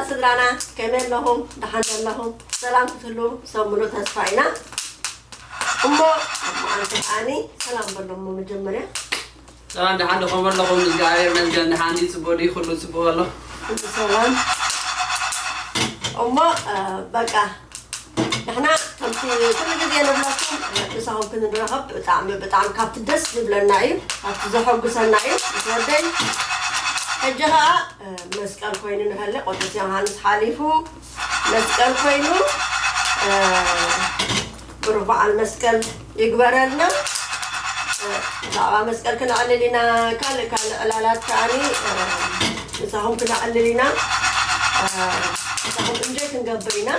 ስድራና ከመይ ኣለኹም? ደሓን ዘለኹም? ሰላም ክትህሉ ሰብ ሙሉእ ተስፋ ኢና። እሞ ኣብ መዓልቲ ከዓኒ ሰላም በሎም መጀመርያ። ሰላም፣ ደሓን ዶ? ከመይ ኣለኹም? እግዚኣብሔር ይመስገን፣ ደሓን እዩ። ጽቡቕ ድዩ? ኩሉ ጽቡቕ ኣሎ? ኩሉ ሰላም። እሞ፣ እ፣ በቃ ንሕና ከምቲ ኩሉ ግዜ ንብለኩም፣ እ፣ ምሳኹም ክንራኸብ ብጣዕሚ፣ ብጣዕሚ ካብቲ ደስ ዝብለና እዩ፣ ካብቲ ዘሐጉሰና እዩ። ምስ ወደይ ሕጂ ኸዓ፣ እ፣ መስቀል ኮይኑ ንኸሊ ቅዱስ ዮሃንስ ሓሊፉ መስቀል ኮይኑ፣ እ፣ ብሩኽ በዓል መስቀል ይግበረልና። እ፣ ብዛዕባ መስቀል ክነዕልል ኢና። ካልእ ካልእ ዕላላት ከዓኒ፣ እ፣ ምሳኹም ክነዕልል ኢና። እ፣ ምሳኹም እንጆይ ክንገብር ኢና።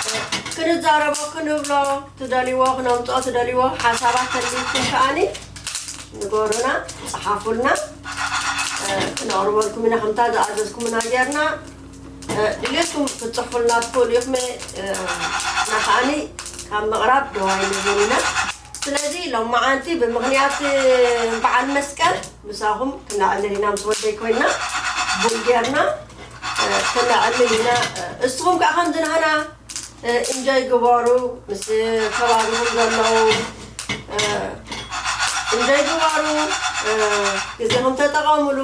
እ፣ ክንዛረቦ፣ ክንብሎ ትደልይዎ፣ ክነምፅኦ ትደልይዎ ሓሳባት ተልይኩም ከዓኒ ንገሩና፣ ጸሓፉልና። እ፣ ክነቕርበልኩም ኢና ከምታ ዝኣዘዝኩምና ጌርና። እ፣ ድሌትኩም ክትጽሕፉልና ትኽእሉ ኢኹም። እ፣ ንሕና ከዓኒ ካብ ምቕራብ ደው ኣይንብልን ኢና። ስለዚ ሎማዓንቲ ብምኽንያት፣ እ፣ በዓል መስቀል ምሳኹም ክነዕልል ኢና፣ ምስ ወደይ ኮይና ቡን ጌርና፣ እ፣ ክነዕልል ኢና። እ፣ እስኹም ከኣ ከምዚ ናህና፣ እ፣ እንጆይ ግበሩ፣ ምስ ከባቢኹም ዘለዉ፣ እ፣ እንጆይ ግበሩ፣ እ፣ ግዜኹም ተጠቐሙሉ።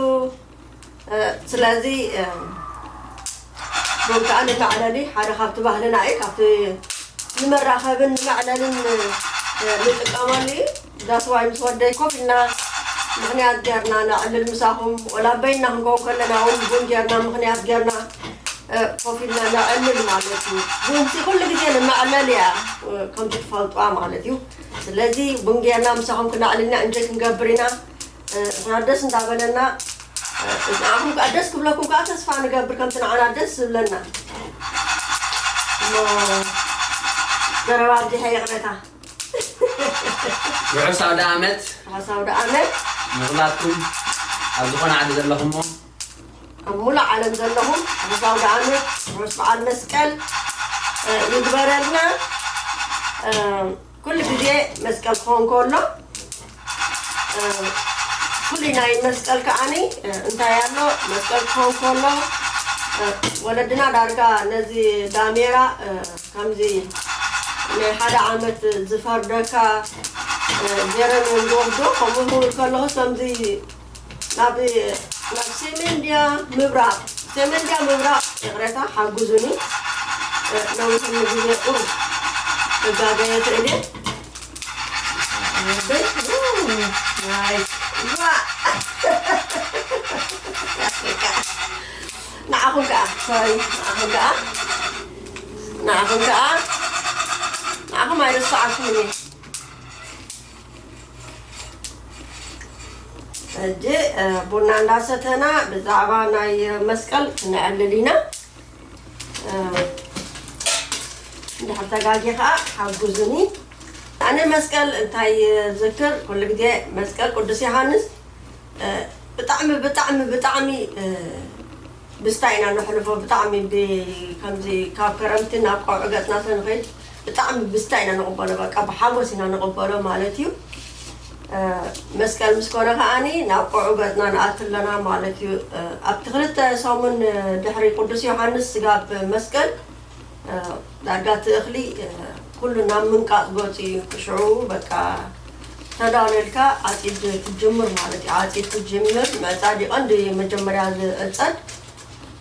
እ፣ ስለዚ፣ እ፣ ቡን ከኣ ንመዕለሊ ሓደ ካብቲ ባህልና እዩ፣ ካብቲ ንመራኸብን ንመዕለልን፣ እ፣ ንጥቀመሉ እዩ። ዳስዋይ ምስ ወደይ ኮፍ ኢልና ምኽንያት ጌርና ነዕልል ምሳኹም፣ ወላ በይንና ክንከውን ከለና እውን ቡን ጌርና ምኽንያት ጌርና፣ እ፣ ኮፍ ኢልና ነዕልል ማለት እዩ። ቡንሲ ኩሉ ግዜ ንመዕለሊ እያ፣ እ፣ ከምቲ ትፈልጧ ማለት እዩ። ስለዚ ቡን ጌርና ምሳኹም ክነዕልል ኢና፣ እንጆይ ክንገብር ኢና። እ፣ ንሕና ደስ እንዳበለና፣ እ፣ ንዓኹም ከኣ ደስ ክብለኩም ከኣ ተስፋ ንገብር፣ ከምቲ ንዓና ደስ ዝብለና። እሞ ዘረባ ኣብዚሐ፣ ይቕረታ። ርሑስ ኣውደ ዓመት። ርሑስ ኣውደ ዓመት። ንኹላትኩም ኣብ ዝኾነ ዓዲ ዘለኹሞ። ኣብ ሙሉእ ዓለም ዘለኹም ርሑስ ኣውደ ዓመት፣ ርሑስ በዓል መስቀል፣ እ፣ ይግበረልና። እ፣ ኩሉ ግዜ መስቀል ክኸውን ከሎ፣ እ፣ ፍሉይ ናይ መስቀል ከዓኒ፣ እ፣ እንታይ ኣሎ? መስቀል ክኸውን ከሎ፣ እ፣ ወለድና ዳርጋ ነዚ ዳሜራ፣ እ፣ ከምዚ ናይ ሓደ ዓመት ዝፈርደካ፣ እ፣ ጀረመን ዝወስዶ፣ ከምኡ ክብል ከለኹስ ከምዚ ናብ፣ ናብ ሰሜን ድያ ምብራቕ? ሰሜን ድያ ምብራቕ? ይቕሬታ፣ ሓግዙኒ። እ፣ ነዊሕ ግዜ ቁሩብ ክጋገ ይኽእል እየ። ኣበይ? ኡ፣ ናይ፣ ዋ። ንዓኹም ከኣ፣ ሶሪ፣ ንዓኹም ከኣ፣ ንዓኹም ከኣ፣ ንዓኹም ኣይረሳዕኩምን እየ። ሕጂ፣ እ፣ ቡና እንዳሰተና ብዛዕባ ናይ መስቀል ክነዕልል ኢና። እ፣ እንድሕር ተጋግየ ከኣ ሓግዙኒ። ኣነ መስቀል እንታይ ዝክር፣ ኩሉ ግዜ መስቀል ቅዱስ ዮሃንስ፣ እ፣ ብጣዕሚ፣ ብጣዕሚ፣ ብጣዕሚ፣ እ፣ ብስታ ኢና ነሕልፎ። ብጣዕሚ ብ-፣ ከምዚ ካብ ከረምቲ ናብ ቀውዒ ገጽና ስለ ንኸይድ ብጣዕሚ ብስታ ኢና ንቕበሎ። በቃ ብሓጎስ ኢና ንቕበሎ ማለት እዩ። እ፣ መስቀል ምስ ኮነ ከዓኒ ናብ ቀውዒ ገጽና ንኣቱ ኣለና ማለት እዩ። እ፣ ኣብቲ ክልተ ሰሙን ድሕሪ ቅዱስ ዮሃንስ ስጋብ መስቀል፣ እ፣ ዳርጋ እቲ እኽሊ፣ እ፣ ኩሉ ናብ ምንቃጽ ገጹ እዩ። ሽዑ በቃ ተዳልዮ ኢልካ ዓጺድ ትጅምር ማለት እዩ። ዓጺድ ትጅምር፣ ምዕጻድ እዩ ቀንዲ መጀመርያ ዝዕጸድ።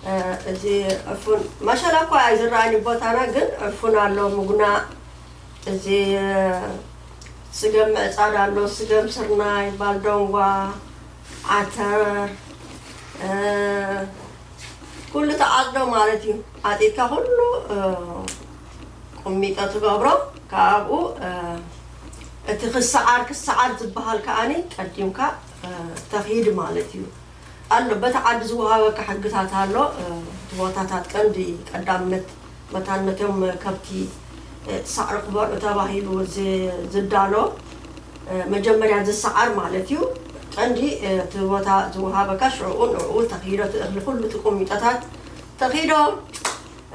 እ፣ እዚ ዕፉን ማሻላ እኳ ኣይዝረኣን እዩ ቦታና፣ ግን ዕፉን ኣሎ፣ ምጉናእ፣ እዚ፣ እ፣ ስገም ምዕጻድ ኣሎ፣ ስገም ስርናይ፣ ባልዶንጓ፣ ዓተር፣ እ፣ ኩሉ ተዓጽዶ ማለት እዩ። ዓጺድካ ኩሉ፣ እ፣ ቁሚጦ ትገብሮ። ካብኡ፣ እ፣ እቲ ክሰዓር፣ ክሰዓር ዝበሃል ከኣኒ ቀዲምካ፣ እ፣ ተኺድ ማለት እዩ። ኣሎ፣ በቲ ዓዲ ዝወሃበካ ሕግታት ኣሎ። እ፣ እቲ ቦታታት ቀንዲ ቀዳምነት መታን ነቶም ከብቲ፣ እ፣ ሳዕሪ ክበልዑ ተባሂሉ ዝ-፣ ዝዳሎ፣ እ፣ መጀመርያ ዝሰዓር ማለት እዩ። ቀንዲ፣ እ፣ እቲ ቦታ ዝወሃበካ ሽዕኡ ንዕኡ ተኺዶ፣ እቲ እኽሊ ኩሉ፣ እቲ ቁሚጦታት ተኺዶ፣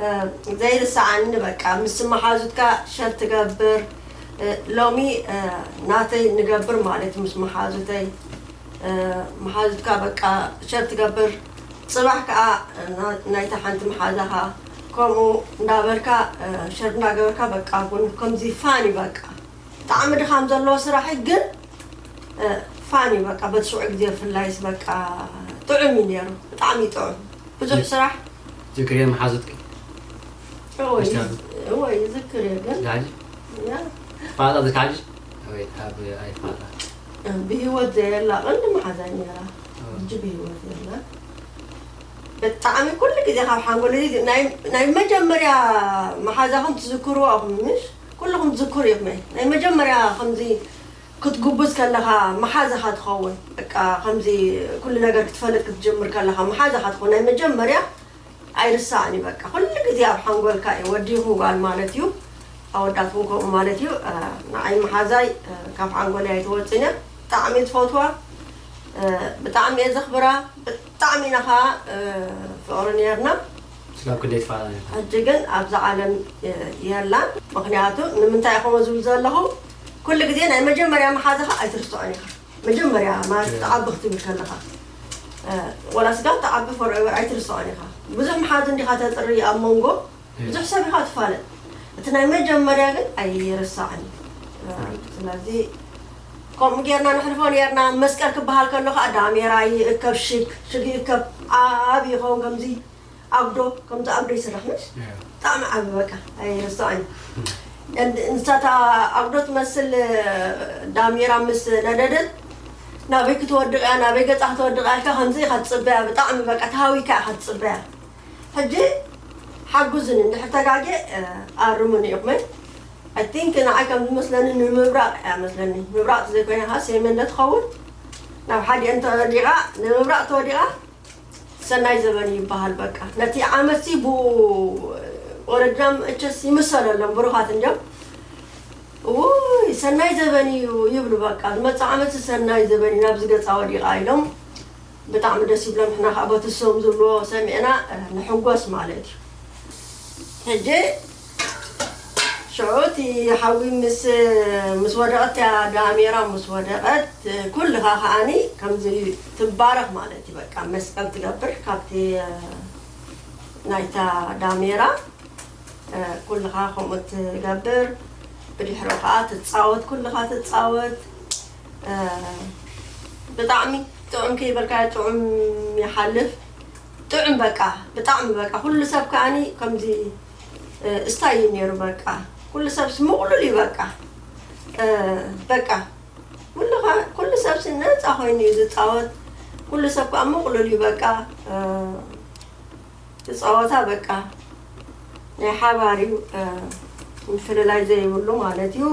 እ፣ ዘይርስዓኒ በቃ ምስ መሓዙትካ ሸር ትገብር፣ እ፣ ሎሚ፣ እ፣ ናተይ ንገብር ማለት እዩ። ምስ መሓዙተይ፣ እ፣ መሓዙትካ በቃ ሸር ትገብር፣ ጽባሕ ከኣ ናይታ ሓንቲ መሓዛኻ ከምኡ እንዳበልካ ሸር እንዳገበርካ በቃ ቡን ከምዚ ፋኒ በቃ ብጣዕሚ ድኻም ዘለዎ ስራሕ ግን ፋኒ በቃ በቲ ሽዑ ግዜ ብፍላይስ በቃ ጥዑም እዩ ነይሩ። ብጣዕሚ ጥዑም ብዙሕ ስራሕ። ዝክርየን መሓዙትኪ? እወ ይዝክር እየ ግን ዝካጂ? ያ ፋጣ ዝካጂ? ወይ ኣብ ኣይፋጣ? ብህይወት ዘየላ ቀንዲ መሓዛይ ነይራ። ሕጂ ብህይወት የላ። ብጣዕሚ ኩሉ ግዜ ካብ ሓንጎለይ ናይ ናይ መጀመርያ መሓዛኹም ትዝክርዎ ኢኹም ምሽ? ኩልኹም ትዝክሩ ኢኹም ናይ መጀመርያ ከምዚ ክትጉብዝ ከለኻ መሓዛኻ ትኸውን በቃ ከምዚ ኩሉ ነገር ክትፈልጥ ክትጅምር ከለኻ መሓዛኻ ትኸውን ናይ መጀመርያ ኣይርሳዕን እዩ በቃ ኩሉ ግዜ ኣብ ሓንጎልካ እዩ ወዲኹ ጓል ማለት እዩ ኣወዳት እውን ከምኡ ማለት እዩ ንዓይ መሓዛይ ካብ ሓንጎለይ ኣይትወፅን እያ ብጣዕሚ ዝፈትዋ ብጣዕሚ እየ ዘኽብራ ብጣዕሚ ኢና ከዓ ፍቕሪ ነርና ስጋብ ክንደይ ትፋላ ነርካ? ሕጂ ግን ኣብዛ ዓለም የላን ምክንያቱ ንምንታይ ከምኡ ዝብል ዘለኹ ኩሉ ግዜ ናይ መጀመርያ መሓዛኻ ኣይትርስዖን ኢኻ መጀመርያ ማለት ትዓቢ ክትብል ከለኻ ወላ ስጋ ትዓቢ forever ኣይትርስዖን ኢኻ ብዙሕ መሓዙ እንዲኻ ተፅሪ ኣብ መንጎ ብዙሕ ሰብ ኢኻ ትፋለጥ እቲ ናይ መጀመርያ ግን ኣይርሳዕን ስለዚ ከምኡ ጌርና ንሕልፎ ኔርና መስቀል ክበሃል ከሎ ከዓ ዳሜራ ይእከብ ሽግ ሽግ ይእከብ ዓብ ይኸውን ከምዚ ኣጉዶ ከምዚ ኣጉዶ ይስራሕ ምስ ብጣዕሚ ዓቢ በቃ ኣይርሳዕን ንሳታ ኣጉዶ ትመስል ዳሜራ ምስ ነደደት ናበይ ክትወድቕ እያ ናበይ ገፃ ክትወድቕ እያ ኢልካ ከምዚ ኢኻ ትፅበያ ብጣዕሚ በቃ ተሃዊካ ኢኻ ትፅበያ ሕጂ ሓጉዝኒ እንድሕር ተጋጌ ኣርሙኒ ኢኹም I think ንዓይ ከም ዝመስለኒ ንምብራቕ እያ መስለኒ ምብራቕ ዘይኮይና ከዓ ሰሜን ዶ ትኸውን ናብ ሓዲአን ተወዲቓ ንምብራቕ ተወዲቓ ሰናይ ዘበን ይበሃል በቃ ነቲ ዓመት ሲ ብ ወለድና መቸስ ይምሰለሎም ብሩኻት እንዲዮም ውይ ሰናይ ዘበን እዩ ይብሉ በቃ ዝመፅእ ዓመት ሰናይ ዘበን እዩ ናብዚ ገፃ ወዲቓ ኢሎም ብጣዕሚ ደስ ይብሎም ንሕና ከዓ በቲ እሶም ዝብልዎ ሰሚዕና ንሕጎስ ማለት እዩ ሕጂ ሽዑ እቲ ሓዊ ምስ ምስ ወደቐት እያ ዳሜራ ምስ ወደቐት ኩልኻ ከዓኒ ከምዚ ትባረኽ ማለት እዩ በቃ መስቀል ትገብር ካብቲ ናይታ ዳሜራ ኩልኻ ከምኡ ትገብር ብድሕሮ ከዓ ትፃወት ኩልኻ ትፃወት ብጣዕሚ ጥዑም ከይበልካ ጥዑም ይሓልፍ ጥዑም በቃ ብጣዕሚ በቃ ኩሉ ሰብ ከዓኒ ከምዚ እስታይ እዩ ነይሩ በቃ ኩሉ ሰብ ስምቕሉል እዩ በቃ በቃ ኩሉ ሰብ ነፃ ኮይኑ እዩ ዝፃወት ኩሉ ሰብ ከዓ ምቕሉል እዩ በቃ ጸወታ በቃ ናይ ሓባር እዩ ምፍልላይ ዘይብሉ ማለት እዩ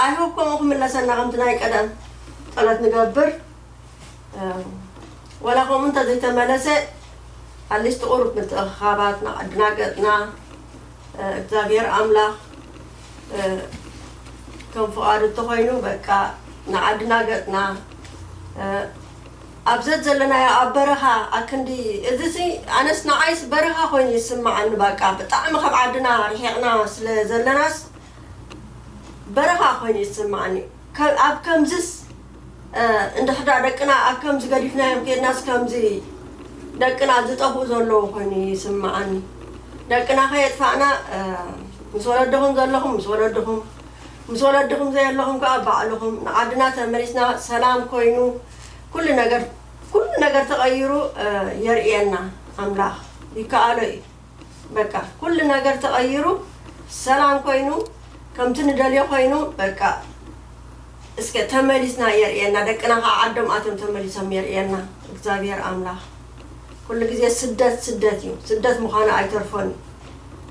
I hope ከምኡ ክምለሰና ከምቲ ናይ ቀደም ጸሎት ንገብር ወላ ከምኡ እንተዘይተመለሰ ኣትሊስት ቁሩብ ምትእኽኻባት ንዓድና ገፅና እግዚኣብሔር ኣምላኽ ከም ፍቓዱ እንተኾይኑ በቃ ንዓድና ገፅና ኣብ ዘት ዘለናዮ ኣብ በረኻ ኣክንዲ እዚሲ ኣነስ ንዓይስ በረኻ ኮይኑ ይስምዓኒ በቃ ብጣዕሚ ካብ ዓድና ርሒቕና ስለ ዘለናስ በረኻ ኮይኑ ይስምዓኒ ኣብ ከምዝስ እንድሕዳ ደቅና ኣብ ከምዚ ገዲፍናዮም ኬድናስ ከምዚ ደቅና ዝጠፍኡ ዘለዉ ኮይኑ ይስምዓኒ ደቅና ከየጥፋእና ምስ ወለድኹም ዘለኹም ምስ ወለድኹም ምስ ወለድኹም ዘየለኹም ከዓ ባዕልኹም ንዓድና ተመሊስና ሰላም ኮይኑ ኩሉ ነገር ኩሉ ነገር ተቐይሩ የርእየና ኣምላኽ ይከኣሎ እዩ በቃ ኩሉ ነገር ተቐይሩ ሰላም ኮይኑ ከምቲ ንደልዮ ኮይኑ በቃ እስከ ተመሊስና የርእየና ደቅና ከዓ ዓዶም ኣትዮም ተመሊሶም የርእየና እግዚኣብሔር ኣምላኽ ኩሉ ግዜ ስደት ስደት እዩ ስደት ምዃኑ ኣይተርፎን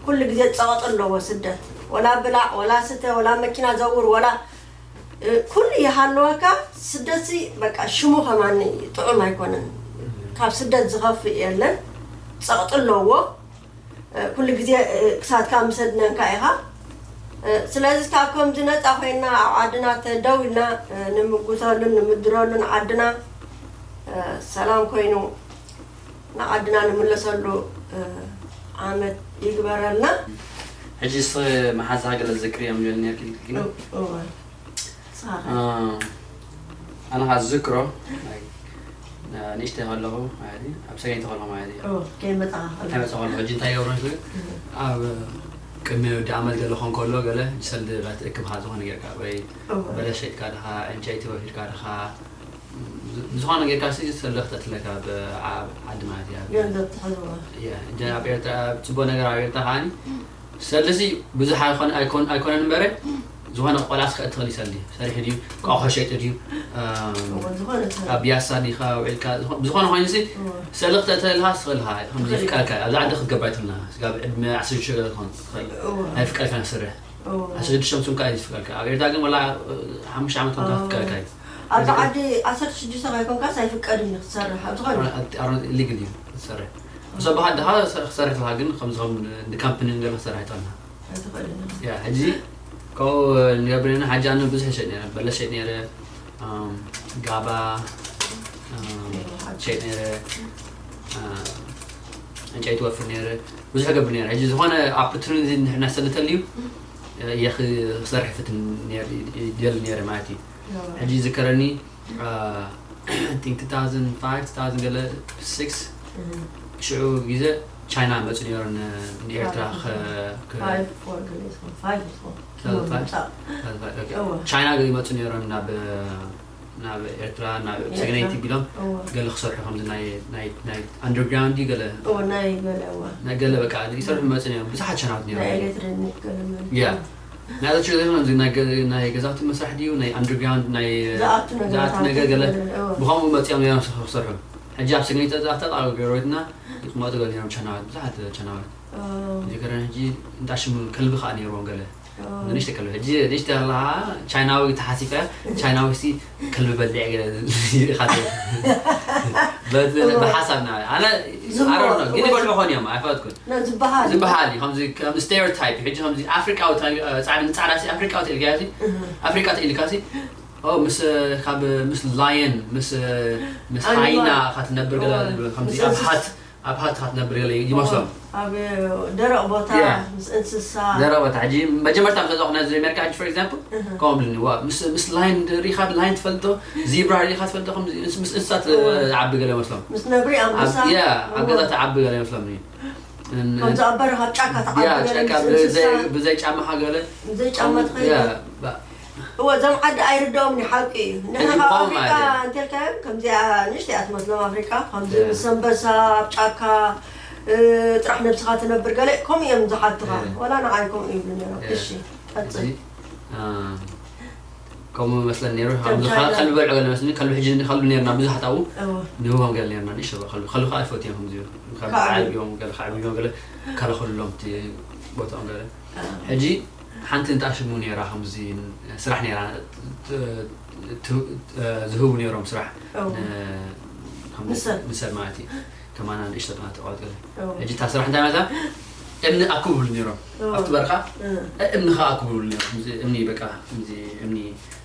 ኩሉ ግዜ ፀቕጢ ኣለዎ ስደት ወላ ብላዕ ወላ ስተ ወላ መኪና ዘውር ወላ ኩሉ ይሃለወካ ስደትሲ በቃ ሽሙ ከማን ጥዑም ኣይኮነን ካብ ስደት ዝኸፍእ የለን ፀቕጢ ኣለዎ ኩሉ ግዜ ክሳትካ ምሰድነንካ ኢኻ ስለዚ ካብ ከምዚ ነፃ ኮይና ኣብ ዓድና ተደው ኢልና ንምጉተሉን ንምድረሉን ዓድና ሰላም ኮይኑ ንዓድና ንምለሰሉ ዓመት ይግበረልና ሕጂ ስ መሓዛ ገለ ዝክርዮም ብል ነርኪ ግን እወ ንስኻ ከ? ኣነ ካ ዝክሮ ንእሽተይ ከለኹ ማለት እዩ፣ ኣብ ሰገይቲ ከለኹ ማለት እዩ። ከይመፃ እንታይ መፅእ ከለኹ ሕጂ እንታይ ይገብሩ መስሉ ኣብ ቅድሚ ወዲ ዓመት ገለ ኾን ከሎ ገለ ሰልዲ ባት እክብኻ ዝኾነ ጌርካ ወይ በለስ ሸይጥካ ድኻ ዕንጨይቲ ወፊርካ ድኻ ዝኾነ ጌርካ ሲ ሰልዲ ክተትለካ ኣብ ዓዲ ማለት እዩ። ገንዘብ ትሕዝዋ እያ እንጂ ኣብ ኤርትራ ፅቡቅ ነገር ኣብ ኤርትራ ከዓኒ ሰልዲ ሲ ብዙሕ ኣይኮን ኣይኮን ኣይኮነን እምበረ ዝኾነ ቆላስ ከእትኽእል ይሰልዲ ሰሪሑ ድዩ ቋሖ ሸይጡ ድዩ ዝኾነ ኣብ ቢያሳ ዲኻ ውዒልካ ዝኾ- ብዝኾነ ኮይኑ ሲ ሰልዲ ክተእትኽእልካ ትኽእልካ ከም ይፍቀድካ ኣብዚ ዓዲ ክትገባ ይትልና ስጋብ ዕድመ ዓሰርተ ሽዱሽተ ገለ ትኾን ትኽእል ኣይፍቀድካ ንስርሕ ዓሰርተ ሽዱሽተ ምሱን ከዓ ይፍቀድካ ኣብ ኤርትራ ግን ወላ ሓሙሽተ ዓመት ኮንካ ትፍቀድካ እዩ ኣብዚ ዓዲ ዓሰርተ ሽዱሽተ ከይኮንካስ ኣይፍቀድን እዩ ክትሰርሕ ኣብ ዝኾነ ሊግል እዩ ትሰርሕ ሰብ በሃል ድኻ ክሰርሕ ትልካ ግን ከምዚ ከም ንካምፕኒ ገለ ክሰርሕ ይጠና ኣይትኽእልን ያ ሕጂ ከምኡ ንገብር ኢና ሕጂ ኣነ ብዙሕ ሸጥ ነረ በለስ ሸጥ ነረ ኣም፣ ጋባ ኣም፣ ሸጥ ነረ አ፣ ዕንጨይቲ ወፍር ነረ ብዙሕ ገብር ነረ ሕጂ ዝኾነ ኦፖርቱኒቲ ንሕና ሰልተልዩ እየ ክሰርሕ ፍትን ነር- ይደሊ ነረ ማለት እዩ ሕጂ ዝከረኒ think two thousand five two thousand ገለ six ሽዑ ግዜ ቻይና መፁ ነይሮም ንኤርትራ ቻይና ገ ይመፁ ነይሮም ናብ ናብ ኤርትራ ናብ ሰገነይቲ ቢሎም ገለ ክሰርሑ ከምዚ ናይ underground ዩ ገለ ናይ ገለ በቃ ይሰርሑ መፁ ነይሮም ብዙሓት ቻይናት ነይሮም ያ ናይዛ ችግር እዚ ናይ ገዛውቲ መስራሕ ድዩ ናይ underground ናይ ዝኣቱ ነገር ገለ ብኸምኡ መፂኦም ነይሮም ክሰርሑ ሕጂ ኣብ ሰገነይቲ ዛፍታ ጣ ገሮትና ይቕመጡ ገለ ነይሮም ቻናዋት ብዙሓት ቻናዋት ዝከረን ሕጂ እንዳ ሽሙ ከልቢ ከዓ ነይርዎም ገለ ንእሽተ ከልቢ ሕጂ ንእሽተ ኣለካ ቻይናዊ ተሓሲብካ ቻይናዊ ሲ ከልቢ በሊዕ ገለ ኢኻ ብሓሳብና ኣነ ኣረኖ ግን ይበልዑ ኾን እዮም ኣይፈለጥኩን ዝበሃል ዝበሃል እዩ ከምዚ ከም stereotype ሕጂ ከምዚ ኣፍሪቃዊ ፃዕዳ ንፃዕዳ ሲ ኣፍሪቃዊ ተልጋያ ሲ ኣፍሪቃ ተኢልካ ሲ ኦ ምስ ካብ ምስ lion ምስ ምስ ሃይና ካትነብር ገለ ከምዚ ኣብ ሃት ኣብ ሃት ካትነብር ገለ ይመስሎም ኣብ ደረቕ ቦታ ምስ እንስሳ ደረቕ ቦታ ሕጂ መጀመርታ ምስ ዘኹ ናይ ኣሜሪካ ሕጂ for example ከምኡ ብልኒ ዋ ምስ ምስ lion ሪኻ lion ትፈልጦ zebra ሪኻ ትፈልጦ ከምዚ ምስ እንስሳት ዓቢ ገለ ይመስሎም ምስ ነብሪ ኣንበሳ ኣብ ገዛ ተዓቢ ገለ ይመስሎም እዩ ከምዚ ኣብ በረኻ ጫካ ተዓቢ ገለ ጫካ ብዘይ ጫማኻ ገለ ብዘይ ጫማ ትኸይድ እወ እዞም ዓዲ ኣይርድኦም ሓቂ እዩ ንሕና ካብ ኣፍሪቃ እንተልካዮም ከምዚኣ ንእሽተይ እያ ትመስሎም ኣፍሪቃ ከምዚ ምስ ኣንበሳ ኣብ ጫካ ጥራሕ ነብስኻ ትነብር ገለ ከምኡ እዮም ዝሓቱኻ ወላ ንዓይ ከምኡ ይብሉ ነይሮም እሺ ቀፅል ከምኡ መስለን ነይሩ ከልቢ በልዑ ገለ መስለኒ ከልቢ ሕጂ ንኸልቢ ነይርና ብዙሓት ኣብኡ ንህቦም ገለ ነይርና ንእሽቶ ከልቢ ከልቢ ከዓ ይፈትዮም ከምዚ ዓብዮም ገለ ከዕብዮም ገለ ከለኸልሎም ቦታኦም ገለ ሕጂ ሓንቲ እንጣ ሽሙ ነይራ ከምዚ ስራሕ ነይራ ዝህቡ ነይሮም ስራሕ ንሰብ ማለት እዩ ከማና ንእሽቶ ጥናት ተቋወት ገለ ሕጂ እታ ስራሕ እንታይ ማለት እምኒ ኣክቡ ብሉ ነይሮም ኣብቲ በርካ እምኒ ከዓ ኣክቡ ብሉ ነይሮም እምኒ በቃ እምኒ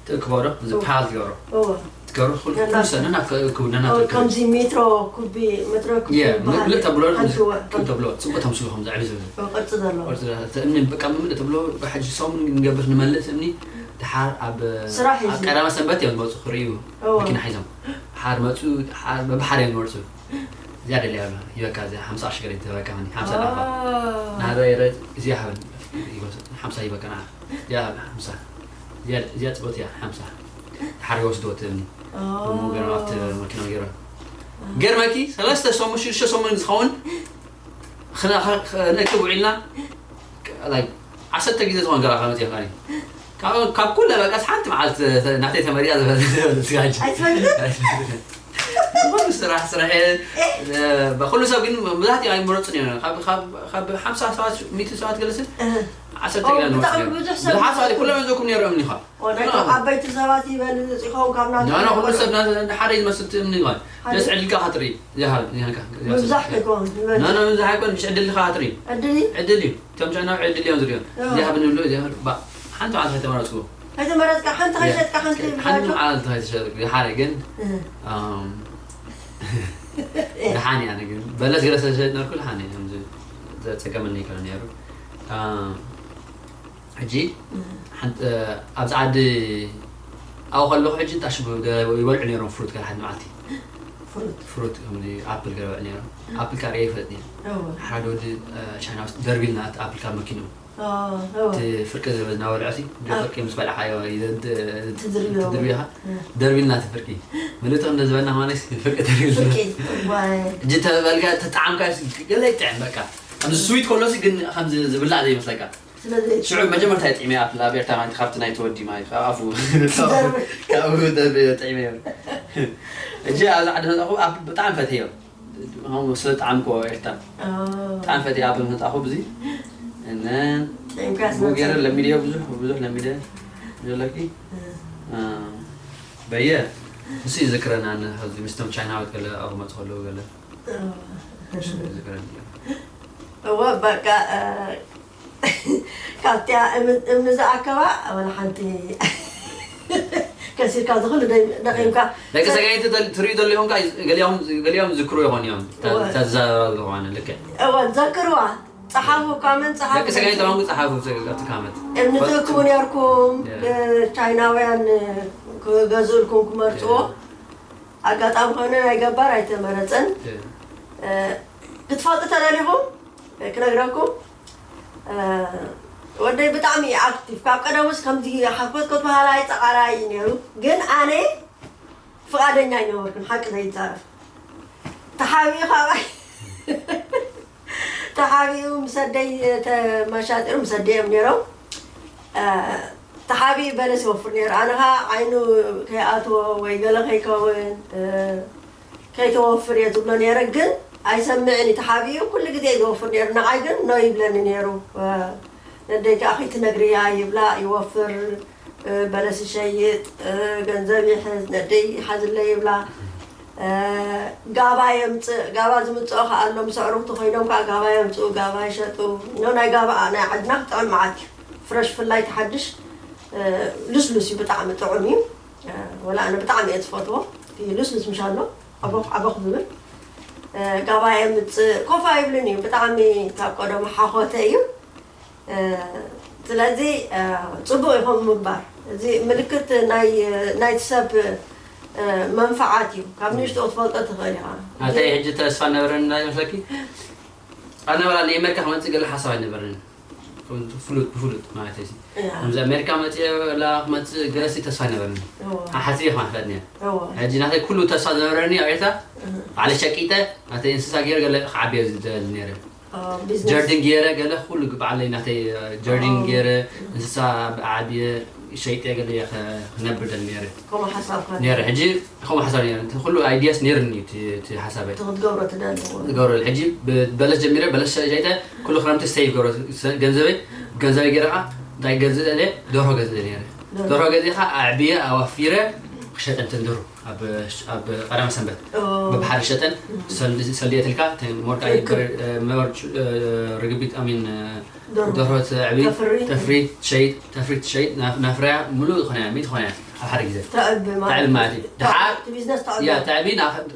ትእክቦ ዶ እዚ ፓል ትገብሮ ትገብሮ ኩሉ ሰብ ነናት ክእክቡ ነናት ከምዚ ሜትሮ ኩቢ ሜትሮ ኩቢ ምልእ ተብሎ ተብሎ ፅቡቅ ተምስሉ ከምዚ ዕብይ ዝብል ቅርፂ ዘለዎ እምኒ በቃ ምምልእ ተብሎ ብሓጂ ሰሙን ንገብር ንመልእ እምኒ ድሓር ኣብ ስራሕ እዩ ቀዳማ ሰንበት እዮም ዝመፁ ክርእዩ መኪና ሒዞም ሓር መፁ በብሓር እዮም ዝመርፁ እዚኣ ደልያ ኣሎ ይበካ እዚ ሓምሳ ቅርሺ ገለ ተበካ ሓምሳ ዳባ ናበይ እዚኣ ሃበኒ ሓምሳ ይበካ ንዓ እዚኣ ሃበኒ ሓምሳ እዚኣ ጽቡቅ እያ ሓምሳ ሓር ይወስድዎ ትብልኒ እሞ ገይሮም ኣብቲ መኪና ገይሮም ገርመኪ ሰለስተ ሰሙን ሽዱሽተ ሰሙን ዝኸውን ክነእክብ ውዒልና ዓሰርተ ግዜ ዝኾን ገራ ከመፅእ ይኽእል ካብ ኩለ በቃስ ሓንቲ መዓልቲ ናተይ ተመሪያ ዝበለ ስጋጅ ኣይትፈልጥን ዝኾነ ስራሕ ስራሕ ኩሉ ሰብ ግን መብዛሕትኡ ኣይመረፁን እዮም ካብ ሓምሳ ሰባት ሚእቲ ሰባት ገለስን ዓሰርተ ገለ ብዙሓት ሰባት ኩሎም ዘኩም ነይሮም ኒኻ ዓበይቲ ሰባት ይበልፅ ይኸውን ካብ ናና ኩሉ ሰብ ሓደ ዝመስል ትእምኒ ይባል ደስ ዕድልካ ክትርኢ ዝሃብ ምብዛሕ ከይኮን ናና ምብዛሕ ኣይኮን ምሽ ዕድልካ ክትርኢ ዕድል እዩ እቶም ቻይናዊ ዕድል እዮም ዝሪኦም እዚሃብ ንብሎ እዚሃብ ሓንቲ መዓልቲ ተመረፅዎ ኣይተመረፅካ ሓንቲ ከይሸጥካ ሓንቲ ሓንቲ መዓልቲ ከይተሸጥኩ ሓደ ግን ደሓን እያ ግን በለስ ገለ ስለሸጥ ነርኩ ደሓን እየ ዘፀገመኒ ይከነ ነይሩ ሕጂ ኣብዚ ዓዲ ኣብኡ ከለኹ ሕጂ እንታሽሙ ይበልዑ ነይሮም ፍሩት ገለ ሓንቲ መዓልቲ ፍሩት ከምዚ ኣፕል ገለ በልዕ ነይሩ። ኣፕል ካብ ርእየ ይፈልጥ ነይሩ። ሓደ ወዲ ቻይና ውስጥ ደርቢልና እቲ ኣፕል ካብ መኪንኡ እቲ ፍርቂ እናበልዖ ሲ ፍርቂ ምስ በላዕካዮ ትድርብዮ ኢኻ። ደርቢልና እቲ ፍርቂ ምልእቲ እንደ ዝበልና ማለት ፍርቂ ደርቢልና። እጂ ተበልካ ተጣዕምካ ገለ ይጥዕም በቃ። ኣብዚ ስዊት ከሎ ሲ ግን ከም ዝብላዕ ዘይመስለካ። ሽዑ መጀመርታ የጥዕመ ኣፕል ኣብ ኤርትራ ማለት ካብቲ ናይ ተወዲ ማለት ካብ ኣፉ ካብኡ ደርቢ የጥዕመ። እጂ ኣብዚ ዓዲ መጣኹ ኣፕል ብጣዕሚ ፈትዮ። ስለ ጣዕምኮ ኤርትራ ብጣዕሚ ፈትዮ ኣፕል መጣኹ ብዚ እነ ገይረ ለሚድዮ ብዙሕ ብዙሕ ለሚደ ዘለኪ በየ እሱ ይዝክረና። እዚ ምስቶም ቻይናዊት ገለ ኣብ መፅእ ከለዉ ገለ ዝክረን እወ በቃ ካብቲያ እምኒ ዝኣከባ ወላ ሓንቲ ከሲርካ ዝኽሉ ደቂምካ ደቂ ሰጋይቲ ትሪኢ ዘሎ ይኹን ገሊኦም ዝክሩ ይኾን እዮም ተዛረባ ዝኾነ ልክዕ እወ ዘክርዋ ጸሓፉ ካመን ጸሓፉ ደቂ ሰጋይቲ ተማንጉ ጸሓፉ ኣብቲ ካመት እምኒ ትእክቡ ነርኩም ቻይናውያን ክገዝእልኩም ክመርጽዎ ኣጋጣሚ ኮይኑ ናይ ገባር ኣይተመረጸን ክትፈልጡ ተደሊኹም ክነግረኩም ወደይ ብጣዕሚ ኣክቲቭ ካብ ቀደሙስ ከምዚ ሓኮት ክትበሃላ ኣይፀቓራ እዩ ነይሩ ግን ኣነ ፍቓደኛ ኣይነበርኩን ሓቂ ዘይፃረፍ ተሓቢኡ ካባይ ተሓቢኡ ምስ ኣደይ ተመሻጢሩ ምስ ኣደዮም ነይሮም ተሓቢኡ በለስ ይወፍር ነይሩ ኣነ ከዓ ዓይኑ ከይኣትዎ ወይ ገለ ከይከውን ከይተወፍር እየ ዝብሎ ነይረ ግን ኣይሰምዕን እዩ ተሓቢኡ ኩሉ ግዜ እዩ ዝወፍር ነይሩ ንዓይ ግን ኖ ይብለኒ ነይሩ ነደይ ከዓ ከይትነግርያ ይብላ ይወፍር በለስ ይሸይጥ ገንዘብ ይሕዝ ነደይ ይሓዝለይ ይብላ ጋባ የምፅእ ጋባ ዝምፅኦ ከዓ ኣሎ ምስ ኣዕሩኽቲ ኮይኖም ከዓ ጋባ የምፅኡ ጋባ ይሸጡ ኖ ናይ ጋባ ናይ ዓድና ክጥዕም መዓት እዩ ፍረሽ ፍላይ ተሓድሽ ልስሉስ እዩ ብጣዕሚ ጥዑም እዩ ወላ ኣነ ብጣዕሚ እየ ዝፈትዎ እቲ ልስሉስ ምሽ ኣሎ ዓቦኽ ዓቦኽ ዝብል ጋባ የምፅእ ኮፍ ኣይብልን እዩ ብጣዕሚ ካብ ቀደሙ ሓኾተ እዩ ስለዚ ፅቡቅ ይኸውን ምግባር እዚ ምልክት ናይቲ ሰብ መንፈዓት እዩ ካብ ንእሽቶ ክትፈልጦ ትኽእል ኢኻ ኣታይ ሕጂ ተስፋ ነበረኒ ናይ መስለኪ ኣነ ወላ ንኤመሪካ ክመፅእ ገለ ሓሳብ ኣይነበረኒ ፍሉጥ ብፍሉጥ ማለት እዩ ከምዚ ኣሜሪካ መፅእ ላ ክመፅእ ገለሲ ተስፋ ኣይነበረኒ ሓሲብ ኢኻ ማለት ነያ ሕጂ ናተይ ኩሉ ተስፋ ዝነበረኒ ኣብ ኤርትራ ባዕለ ሸቂጠ ናተይ እንስሳ ገይረ ገለ ክዓብዮ ዝደሊ ነይረ ጀርዲን ገይረ ገለ ኩሉ ባዕለይ ናተይ ጀርዲን ገይረ እንስሳ ዓብየ ሸይጠ ገለ ክነብር ደሊ ነይረ ነይረ ሕጂ ከምኡ ሓሳብ ነይረ እቲ ኩሉ ideas ነይርኒ እቲ ሓሳበይ ክትገብሮ ትደሊ ዝገብረሉ ሕጂ በለስ ጀሚረ በለስ ሸይጠ ኩሉ ክረምቲ save ገብረ ገንዘበይ ገንዘበይ ገይረ ከዓ እንታይ ገዝእ ደለ ደርሆ ገዝእ ነይረ ደርሆ ገዚእካ ኣዕብየ ኣዋፊረ ክሸጠ እንትን ደርሁ ኣብ ቀዳመ ሰንበት በብሓደ ሸጠን ሰልዲ የትልካ ሞርዳ ርግቢት ኣሚን ደርሆ ተዕቢ ተፍሪ ትሸይጥ ተፍሪ ትሸይጥ ናፍረያ ሙሉእ ዝኾነ ሚእቲ ዝኾነ ኣብ ሓደ ግዜ ተዕቢ ማለት እዩ ድሓር ተዕቢ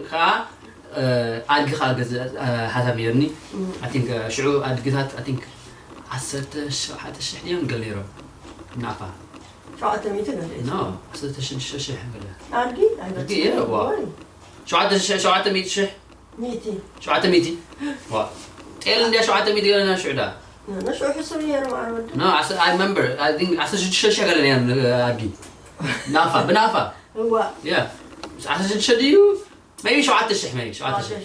ከዓ ኣድጊ ከዓ ገዝእ ሓሳብ ነይርኒ ኣቲንክ ሽዑ ኣድግታት ኣቲንክ ዓሰርተ ሸውዓተ ሽሕ ድዮም ገለ ነይሮም ናፋ ሸውዓተ ሚእቲ ገለ ኖ ዓሰርተ ሽዱሽተ ሽሕ ገለ ኣድጊ ኣድጊ እየ ዋ ሸውዓተ ሽሕ ሸውዓተ ሚእቲ ሽሕ ሚእቲ ሸውዓተ ሚእቲ ዋ ጤል እንድያ ሸውዓተ ሚእቲ ገለ ናብ ሽዑ ዳ ንሽዑ ሕሱር ነይሩ ማለት ኖ I remember I think ዓሰርተ ሽዱሽተ ሽሕ ገለ ነይሩ ኣድጊ ናፋ ብናፋ እዋ ያ ዓሰርተ ሽዱሽተ ድዩ maybe ሸውዓተ ሽሕ maybe ሸውዓተ ሽሕ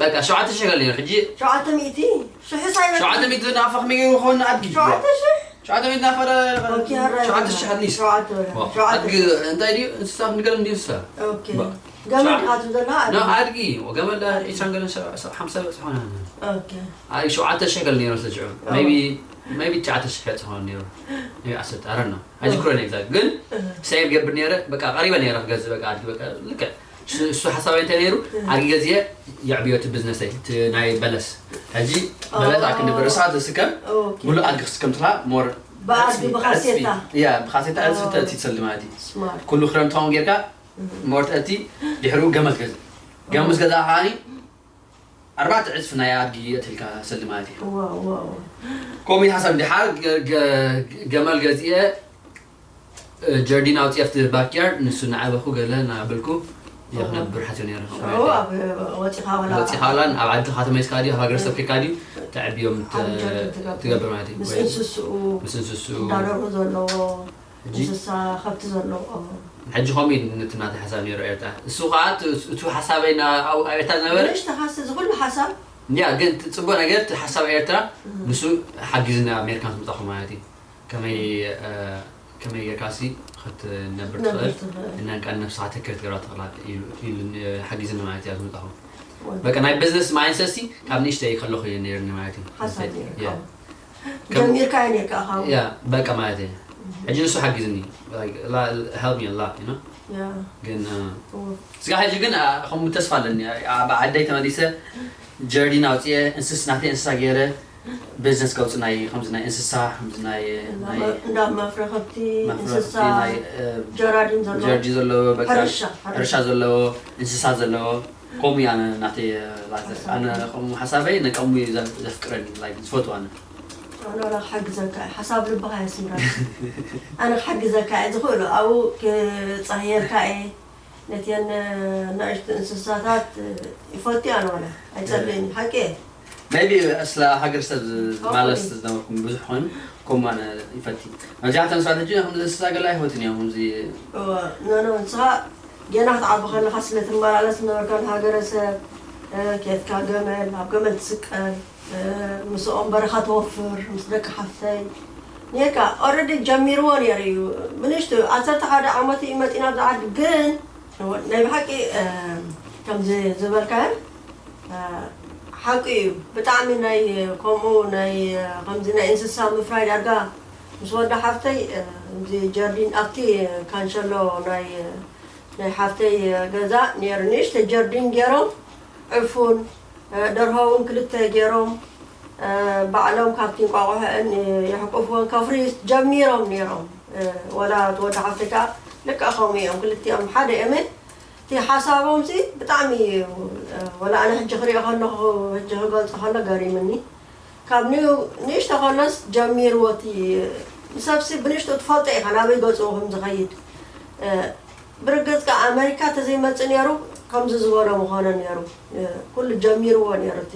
በቃ ሸውዓተ ሽሕ ገለ ነይሩ ሕጂ ሸውዓተ ሚእቲ ሽሕ ሳይበት ሸውዓተ ሚእቲ ናፋ ከመይ ገይሩ ክኸውን ኣድጊ ሸውዓተ ሽሕ ሸውዓተ ሚእቲ ናፋ ሸውዓተ ሽሕ at least ኣድጊ እንታይ ድዩ እንስሳ ክንገል እንዲ እንስሳ ገመል ዲኻ ትብል ዘለኻ ኣድጊ ገመል ዒስራን ገለን ሓምሳ በፅሖ ሸውዓተ ሽሕ ገለ ነይሩ ስለ ሽዑ maybe ትሽዓተ ሽሕ በፅሖ ነይሩ ዓሰርተ ኣረና ኣይዝክሮን exact ግን save ገብር ነይረ በቃ ቀሪበ ነይረ ክገዝእ በቃ ኣድጊ በቃ ልክዕ እሱ ሓሳባይ እንታይ ነይሩ ኣድጊ ገዚኤ የዕብዮ እቲ business ይ እቲ ናይ በለስ ሕጂ በለስ ኣክንዲ ብርእሳ ትስከም ሙሉእ ኣድጊ ክስከም ትላ more ብኣድጊ ብካሴታ ያ ብካሴታ ዕፅፊ ተእቲ ትሰሊ ማለት እዩ ኩሉ ክረምቲ ከምኡ ጌርካ more ተእቲ ድሕሪኡ ገመል ትገዝእ ገመል ምስ ገዛእ ከዓኒ ኣርባዕተ ዕፅፊ ናይ ኣድጊ የእትልካ ሰሊ ማለት እዩ። ከምኡ ሓሳብ ድሓር ገመል ገዚኤ ጀርዲን ኣውፅኤ ኣብቲ ባክያርድ ንሱ እናዓበኹ ገለ እናበልኩ እየ ክነብር ሓትዮ ነይረ። ሽዑ ኣብ ወፂኻ ወላ ወፂኻ ላን ኣብ ዓድኻ ተመሊስካ ድዩ ኣብ ሃገረሰብ ኬድካ ድዩ ተዕብዮም ት- ኣብ ጀርዲን ትገብር። ትገብር ማለት እዩ ምስ ወይ እንስስኡ ምስ እንስስኡ እንዳደርሁ ዘለዎ ሕጂ እንስሳ ከብቲ ዘለዎ ሕጂ ከምኡ እዩ ነቲ ናተይ ሓሳብ ነይሩ ኤርትራ እሱ ከዓ እቲ- እቲ ሓሳበይ ና- ኣብ ኣብ ኤርትራ ዝነበረ ንእሽተኻስ እዚ ኩሉ ሓሳብ ያ ግን እቲ ፅቡቅ ነገር እቲ ሓሳብ ኤርትራ ንሱ ሓጊዝና ኣሜሪካ ምስ መፃኹ ማለት እዩ ከመይ እ፣ ከመይ ጌርካ ሲ ክትነብር ክትነብር ትኽእል ትኽእል። እና ቃል ነብስኻ ተክር ትገብራ ትኽእላ ኢሉ ኢሉ ሓጊዝኒ ማለት እያ ዝመጣኹ ወይ በቃ ናይ ቢዝነስ ማይንሰት ሲ ካብ ንእሽተይ ከለኹ እዩ ነይርኒ ማለት እዩ ሓሳብ ነይሩ ያ ጀሚርካ እዩ ነይርካ ካብ ያ በቃ ማለት እዩ ሕጂ ንሱ ሓጊዝኒ help me a lot you know ያ ግን እ፣ እዎ። ስጋ ሕጂ ግን እ፣ ከም ተስፋ ኣለኒ ኣብ ዓደይ ተመሊሰ ጀርዲን ኣውፅኤ እንስስ ናተይ እንስሳ ገይረ ቢዝነስ ከውፅእ ናይ ከምዚ ናይ እንስሳ ከምዚ ናይ ናይ እንዳ መፍረ ከብቲ መፍረ እንስሳ ከብቲ፣ ናይ፣ እ፣ ጀራዲን ዘለዎ ጀርዲ ዘለዎ በቃ ሕርሻ ሕርሻ ዘለዎ እንስሳ ዘለዎ ከምኡ እያ ኣነ ናተይ እ፣ ላዘ- ኣነ ከምኡ ሓሳበይ ነቀሙ እዩ ዘ- ዘፍቅረኒ like ዝፈትው ኣነ ኣነ ወላ ክሕግዘካ እየ ሓሳብ ልብኻ የስምራ ኣነ ክሕግዘካ እየ ዝኽእሉ ኣብኡ ክፀህየልካ እየ ነትየን ናእሽቱ እንስሳታት ይፈትዮ ኣነ ወላ ኣይፀልእን እዩ ሓቂ እየ maybe ስለ ሃገር ሰብ ዝማለስ ዝነበርኩም ብዙሕ ኮይኑ ከምኡ ኣነ ይፈቲ መብዛሕትኦም ሰባት ሕጂ ከምዚ እንስሳ ገላ ኣይፈትን እዮም ከምዚ እወ፣ ኖ ኖ ንስኻ ጌና ክትዓቢ ከለኻ ስለ ትመላለስ ነበርካ ንሃገረሰብ እ፣ ኬድካ ገመል ኣብ ገመል ትስቀል እ፣ ምስኦም በረኻ ተወፍር ምስ ደቂ ሓፍተይ ኔርካ ኦረዲ ጀሚርዎ ነይሩ እዩ ብንሽቱ ዓሰርተ ሓደ ዓመት እዩ መፂና ኣብዚ ዓዲ ግን ናይ ብሓቂ እ፣ ከምዚ ዝበልካዮ እ፣ ሓቂ እዩ ብጣዕሚ ናይ ከምኡ ናይ እ፣ ከምዚ ናይ እንስሳ ምፍራይ ዳርጋ ምስ ወዲ ሓፍተይ እ፣ ከምዚ ጀርዲን ኣብቲ ካንሸሎ ናይ እ፣ ናይ ሓፍተይ ገዛ ነይሩ ንእሽተይ ጀርዲን ገይሮም ዕፉን ደርሆ እውን ክልተ ገይሮም ባዕሎም ካብቲ እንቋቑሖአን የሕቁፍወን ከፍርዩ ጀሚሮም ነይሮም ወላ እቲ ወዲ ሓፍተይ ከዓ ልክዕ ከምኡ እዮም ክልቲኦም ሓደ እዮም እቲ ሓሳቦም ሲ ብጣዕሚ እዩ ወላ ኣነ ሕጂ ክሪኦ ከለኹ ሕጂ ክገልፆ ከሎ ገሪምኒ ካብ ንእሽቶ ከሎስ ጀሚርዎ እቲ ንሰብሲ ብንእሽቶ ትፈልጦ ኢኻ ናበይ ገፅኡ ከም ዝኸይድ ብርግፅ ከዓ ኣመሪካ ተዘይመፅእ ነይሩ ከምዚ ዝበሎ ምኾነ ነይሩ ኩሉ ጀሚርዎ ነይሩ እቲ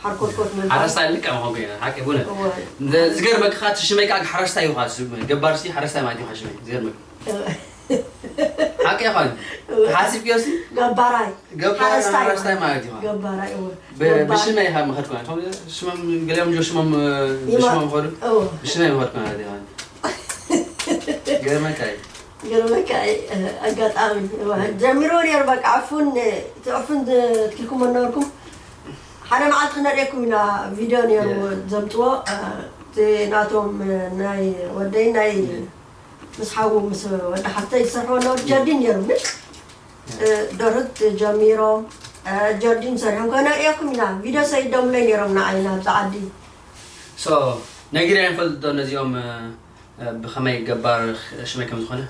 ሓርኮትኮት ምባል ሓረስታይ ልክዕ ምኾንኩ እየ ሓቂ ቡነ እወ ዝገርመካ እቲ ሽመይ ከዓ ሓረስታይ እዩ ገባርሲ ሓረስታይ ማለት እዩ ሽመይ ዝገርመካ ሓቂ ይኾን ሓሲብክዮ ሲ ገባራይ ገባር ሓረስታይ ሓረስታይ ማለት እዩ ገባራይ እወ ብ- ገባር ብሽመይ ኢኻ ምኸድኩ ሽሞም ገሊኦም ጆ ሽሞም ይማ- ብሽሞም ኸዱ እወ ብሽመይ ምኸድኩ ማለት እዩ ገርመካ እዩ ገርመካ ኣጋጣሚ ጀሚርዎ ነይሩ በቃ ዕፉን እቲ ዕፉን ትኪልኩም ነበርኩም ሓደ መዓልቲ ክነርእየኩም ኢና ቪድዮ ነይሩ ዘምፅዎ እቲ ናቶም ናይ ወደይ ናይ ምስ ሓዉ ምስ ወዲ ሓፍተይ ዝሰርሕዎ ነበሩ ጀርዲን ነይሩ ምሽ ደርት ጀሚሮም ጀርዲን ሰሪሖም ከነርእየኩም ኢና ቪድዮ ሰይዶምለይ ነይሮም ንዓይና ኣብዚ ዓዲ ነጊረ ይፈልጥ ዶ ነዚኦም ብኸመይ ገባር ሽመይ ከም ዝኾነ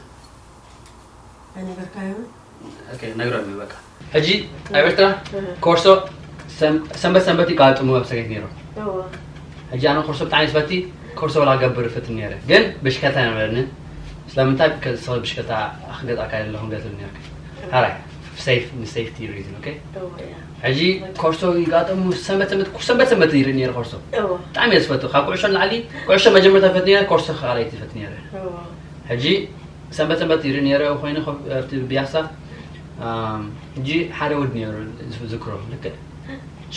ኣይነገርካዮም ነግሮም እዩ በቃ ሕጂ ኣብ ኤርትራ ኮርሶ ሰንበት ሰንበት ይቃጥሙ ኣብ ሰገት ነይሮም ሕጂ ኣነ ኮርሶ ብጣዕሚ ስፈቲ ኮርሶ ወላ ገብር ይፈትን ነይረ ግን ብሽከታ ነበረኒ ስለምንታይ ብከሰ ብሽከታ ክገጣካ ኣለኹ ገትል ነርክ ሓራይ safe ንsafety reason okay ሕጂ ኮርሶ ይጋጠሙ ሰንበት ሰንበት ሰንበት ሰንበት ይርኢ ነይረ ኮርሶ ብጣዕሚ እየ ዝፈቱ ካብ ኩዕሾ ንላዕሊ ኩዕሾ መጀመርታ ፈት ነይረ ኮርሶ ካልኣይቲ ፈት ነይረ ሕጂ ሰንበት ሰንበት ይርኢ ነይረ ኮይኑ ኣብቲ ብያሳ ሕጂ ሓደ ወድ ነይሩ ዝክሮ ልክዕ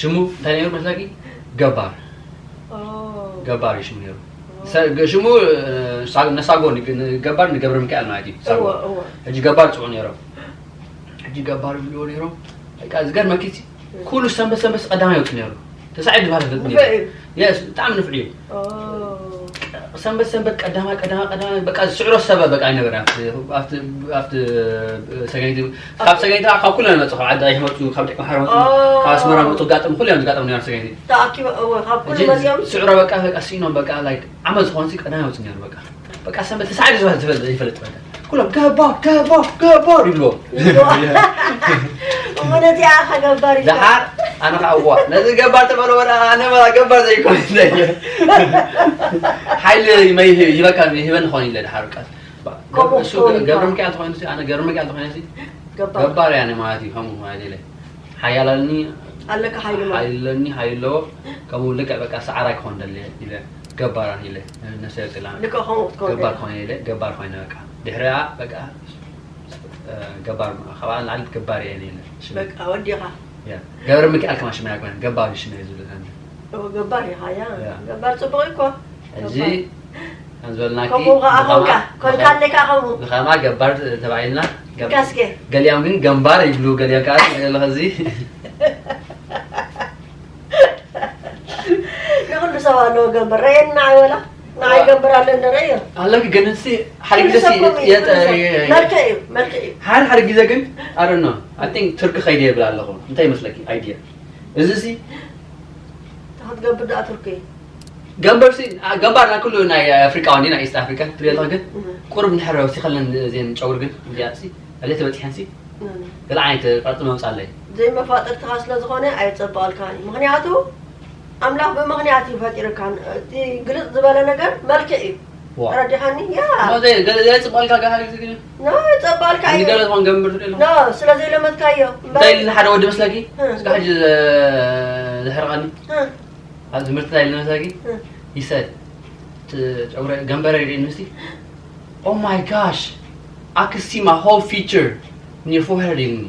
ሽሙ እንታይ ነይሩ መስለኪ ገባር ገባር እዩ ሽሙ ነይሩ ሽሙ ነሳጎ ገባር ንገብረ ሚካኤል ማለት እዩ ሕጂ ገባር ፅዑ ነይሮም ሕጂ ገባር ይብልዎ ነይሮም ዝገርመኪ ኩሉ ሰንበት ሰንበት ቀዳማይ ይወፅእ ነይሩ ተሳዒ ዝበሃል ፍልጥ ነይሩ የስ ብጣዕሚ ንፍዕ እዩ ሰንበት ሰንበት ቀዳማ ቀዳማ ቀዳማ በቃ ዝስዕሮ ሰበ በቃ ኣይነበረ ኣብቲ ሰገይቲ ካብ ሰገይቲ ካብ ኩለን መፁ ካብ ዓዲ ኣይመፁ ካብ ደቂ ማሕረ መፁ ካብ ኣስመራ መፁ ጋጥም ኩሉ እዮም ዝጋጥም ነይሩ ሰገይቲ ተኣኪቦ እወ ካብ ኩሉ መፅኦም ስዕሮ በቃ በቃ ስኢኖም በቃ ላይክ ዓመት ዝኾን ቀዳማይ ይወፅእ ነይሩ በቃ በቃ ሰንበት ተሳዒ ዝበሃል ዝፈልጥ ይፈልጥ በቃ ኩሎም ገባር ገባር ገባር ይብልዎ እሞ ነዚኣ ከገባር ኢልካ ደሓር ኣነ ከዓ እዋ ነዚ ገባር ተበለ ወላ ኣነ መላ ገባር ዘይኮን ሓይሊ ይበካ ይህበኒ ኾን ኢለ ደሓር ቃል ከምኡ እሱ ክኸውን ኢልካ። ገብረ ሚካኤል ተኾይኑ ኣነ ገብረ ሚካኤል ተኾይኑ ገባር ገባር ያኔ ማለት እዩ ከምኡ ማለት ኢለ ሓያል ኣለኒ ኣለካ ሓይሊ ማለት ሓይል ኣለኒ ሓይል ኣለዎ ከምኡ ልክዕ በቃ ሰዓራይ ክኾን ደለ ኢለ ገባር ኣነ ኢለ ነሰ ጽላ ልክዕ ከምኡ ክትከውን ገባር ደለ። ኮነ ኢለ ገባር ኮይነ በቃ ድሕሪያ በቃ ገባር ካብኣ ንላዕሊ ገባር እየ ኢለ ሽመይ በቃ ወዲኻ ያ ገብረ ሚካኤል ከማ ሽመይ ኣይኮነን ገባር እዩ ሽመይ ዝብል ኣነ እወ፣ ገባር ኢኻ ያ ያ። ገባር ጽቡቕ እዩ እኮ ሕጂ ከም ዝበልናኪ ከምኡ ከዓ ብኸማ- ኾንካ ኮንካ ኣለካ ከምኡ ብኸማ ገባር ተባሂልና ገብ- እንካስከ ገሊኦም ግን ገንባር ይብሉ ገሊኦም ከዓ ኣለኸ እዚ ንኩሉ ሰብ ኣለዎ ገንበር ረየኒ ንዓይ ወላ ንዓይ ገንበር ኣለኒ ረዮ ኣለኪ ግን እስቲ ሓደ ግዜ ኩሉ ሰብ ከምኡ እዩ፣ ኩሉ ሰብ። የጠ- መልክዕ እዩ መልክዕ እዩ ሓደ ሓደ ግዜ ግን ኣረኖ ኣይ ቲንክ ቱርኪ ከይደ ይብል ኣለኹ እንታይ ይመስለኪ ኣይድያ እዚ ሲ እንታይ ክትገብር ደኣ ቱርኪ ገንበር ሲ ገንባር ናይ ኩሉ ናይ ኣፍሪቃ ወንዲ ናይ ኢስት ኣፍሪካ ትሪኦ ኣለኹ ግን ቁርብ ንሕረ ወሲኸለን እዚን ጨጉሪ ግን እዚኣ ሲ ኣብዘይ ተበፂሐን ሲ ገለ ዓይነት ቅርፂ መምፃለይ ዘይመፋጥርትኻ ስለ ዝኾነ ኣየፀበቐልካን እዩ ምክንያቱ ኣምላኽ ብምኽንያት እዩ ፈጢርካን እቲ ግልፅ ዝበለ ነገር መልክዕ እዩ ዋ ተረዲኻኒ ያ ዘይፅበልካ ገሃ ግዜ ግን ኖ የፀበቐልካ እዩ ንገለ ዝኾን ገንብር ትሪኦ ኣለኹ ኖ ስለ ዘይለመድካዮ እንታይ እምበር ኢልና ሓደ ወዲ መስለኪ እ። እስካ ሕጂ ዘሕርቐኒ እ፣ ኣብ ትምህርቲ እንታይ ኢልና መስለኪ እ። ይሰድ ጨጉረ ገንበረ ዩኒቨርሲቲ Oh my gosh I could see my whole feature in your forehead ኢልኒ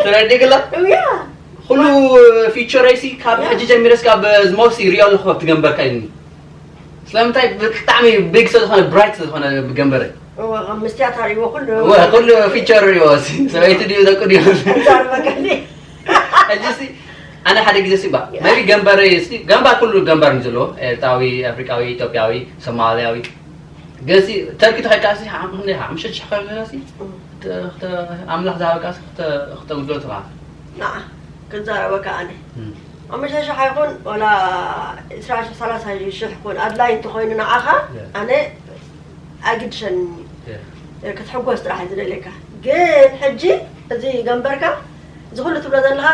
ተረዲግላ ያ ኩሉ ፊቸረይ ሲ ካብ ሕጂ ጀሚረ ስካብ ዝሞሲ ሪኦ ኣለኹ ኣብቲ ገንበርካ ኢልኒ ስለምንታይ ብጣዕሚ ቢግ ስለ ዝኾነ ብራይት ስለ ዝኾነ ገንበረ እወ፣ ኣብ መስትያት ኣርእይዎ ኩሉ እወ፣ ኩሉ ፊቸር ሪኦ ሲ ሰበይቲ ድዩ ደቁ ድዩ ኣንጻር መገዲ ሕጂ ሲ ኣነ ሓደ ግዜ ሲ ባ maybe ገንበረ ሲ ገንባ ኩሉ ገንበር እዩ ዘለዎ ኤርትራዊ ኣፍሪቃዊ ኢትዮጵያዊ ሶማልያዊ ግን ሲ ተርኪ ተኸድካ ሲ ሓምሽተ ሺሕ ካብ ገዛ ሲ ኣምላኽ ዝሃበካ ሲ ክተጉድሎ ትኻ ንዓ ክዛረበካ ኣነ ኣብ መሸሻ ይኹን ወላ ዕስራ ሺሕ ሰላሳ ሺሕ ይኹን ኣድላይ እንተኾይኑ ንዓኻ ኣነ ኣይግድሸኒ ክትሕጎስ ጥራሕ እዩ ዝደልየካ ግን ሕጂ እዚ ገንበርካ እዚ ኩሉ ትብሎ ዘለኻ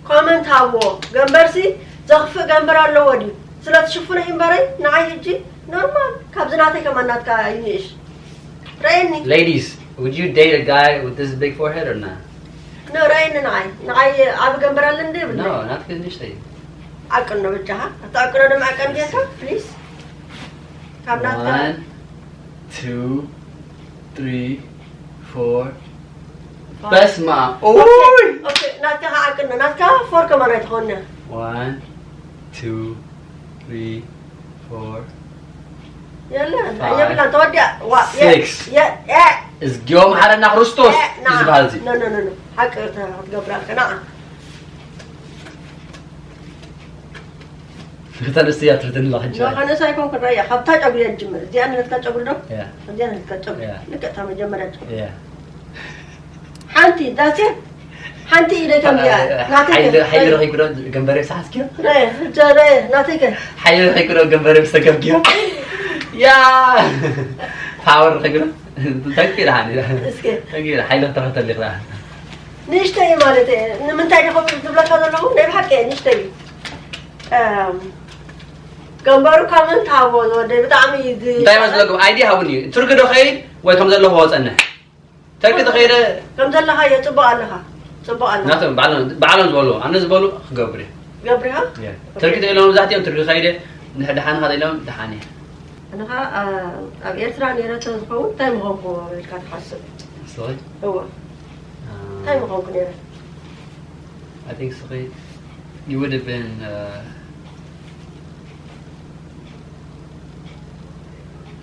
ኮመንት ሃብዎ ገንበርሲ ዘኽፍእ ገንበር ኣለዎ ድዩ ስለ ትሽፍኖ እዩ እምበረይ ንዓይ ሕጂ ኖርማል ካብዚ ናተይ ከማን ናትካ ይንእሽ ረእየኒ Ladies, would you date a guy with this big forehead or not? ኖ ረእየኒ ንዓይ ንዓይ ዓብ ገንበር ኣለኒ ዶ ይብለይ No, ናትኪ ንእሽተይ እዩ። ዓቅኖ በጃኻ ኣታ ዓቅኖ ደም ዓቀን ጌርካ ፕሊዝ ካብ ናትካ One, two, three, four. ፋ- በስመ ኣብ። ኦኬ፣ ኦይ! ኦኬ፣ ናትካ ከዓ ዓቅኖ ናትካ ፎር ከማን ኣይትኾንያ One, two, three, four. የለን ፋይቭ፣ የብላን ተወዲያ ዋ የ- ሲክስ። የ- የ- እዝጊዮ መሓረና ክርስቶስ የ- ና- እዩ ዝበሃል እዚ። ኖ ኖ ኖ ኖ ሓቂ ክትገብራልካ ና ክልተ ኣንስትያ ትርትኒ ኣለዋ ሕጂ። ኖ ከነሳ ኣይኮንኩን ረያ ካብታ ጨጉሪ እያ ትጅምር እዚኣ ንነትካ ጨጉሪ ዶ ያ፣ እዚኣ ንነትካ ጨጉሪ ያ፣ ልክዕታ መጀመርያ ጨጉሪ ያ። ሓንቲ ዳሴ ሓንቲ ኢደ ከምዚኣ ናተይ ሓይሊ ከ- ሓይሊ ረኺብኩ ዶ ገንበረ ሰሓስኪዮ? ረየ፣ ጀረ፣ ናተይ ከ ሓይሊ ረኺብኩ ዶ ገንበረ ዝተገብኪዮ? ያ! ፓወር ረኺብኩ ዶ? ተንኪ ደሓን እዩ። እስከ ተንኪ ሓይሊ ተረኽተልክ ደሓን። ንእሽተይ ማለት እየ። ንምንታይ ዲኹም ዝብለካ ዘለኹ ናይ ብሓቂ እየ ንእሽተይ እዩ። እም፣ ገንበሩ ካብ ምንታይ ሃቦ ዝወደይ ብጣዕሚ ዝ- እንታይ መስለኩም? ኣይዲ ሃቡኒ። ትርኪ ዶ ኸይድ ወይ ከም ዘለኹ ጸንሕ? ተርኪ ተኸይደ ከም ዘለኻዮ ጽቡቕ ኣለኻ። ጽቡቕ ኣለኻ። ናቶም ባዕሎም ባዕሎም ዝበሉ ኣነ ዝበሉ ክገብር እየ። ገብሪኻ? እየ። ተርኪ ተኢሎም መብዛሕትኦም ትርኪ ኸይደ ንድሓንኻ ኢሎም ድሓን እየ። ኣነኻ ኣብ ኤርትራ ነይረ ተዝኸውን እንታይ ምኾንኩ ኢልካ ትሓስብ? ስኺ እወ እንታይ ምኾንኩ ነይረ? I think ስኺ you would have been uh,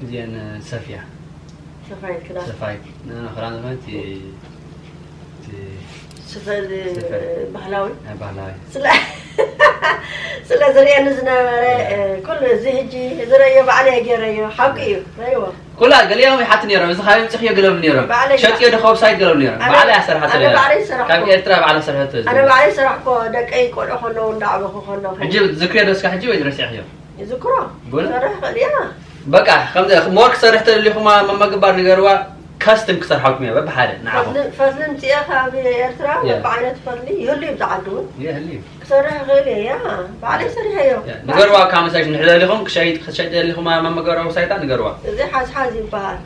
እዚአን ሰፍያ ሰፋይት ክዳን ሰፋይት ክዳን ማለት ስፈ ዝ- ስፈ። ባህላዊ ናይ ባህላዊ ስለ ስለ ዝርእየኒ ዝነበረ እ፣ ኩሉ እዚ ሕጂ ዝረእዮ ባዕለ ገይረዮ ሓቂ እዩ ረእይዎ ኩላ ገሊኦም ይሓቱ ነይሮም እዚ ካበይ ምፅኽዮ ገሎም ነይሮም ባዕለይ ሸጥዮ ዶ ከብሳይት ገሎም ነይሮም ኣነ- ባዕለይ ኣሰራሓቶ ኣነ ነይራ ባዕለይ ዝሰራሕኩ ካብ ኤርትራ ባዕላ ሰርሐቶ ኣነ ባዕለይ ዝሰራሕኮ ደቀይ ቆልዑ ከለዉ እንዳዕበኹ ከለኹ ሕጂ ዝክርዮ ዶ እስካ ሕጂ ወይ ረሲዕኽዮ ይዝክሮ ጎነ? ሰርሕ ይኽእል እያ በቃ ከምዚ ሞር ክሰርሕ ተደሊኹማ መመግባር ንገርዋ ካስትም ክሰርሓልኩም እያ በብሓደ ንዓኹም ፈትሊ- ፈትሊ ምፅኤ ካብ ኤርትራ ያ። በብዓይነት ፈትሊ ይህሉ እዩ ብዝዓዲ እውን ይህል እዩ ክሰርሕ ይኽእል እየ ያ ባዕለይ ሰሪሐዮ ንገርዋ ካብ መሳሽ ንሕደሊኹም ክሸይጥ ክሸይጥ ደሊኹማ መመገራዊ ሳይታ ንገርዋ እዚ ሓዝሓዝ ይበሃል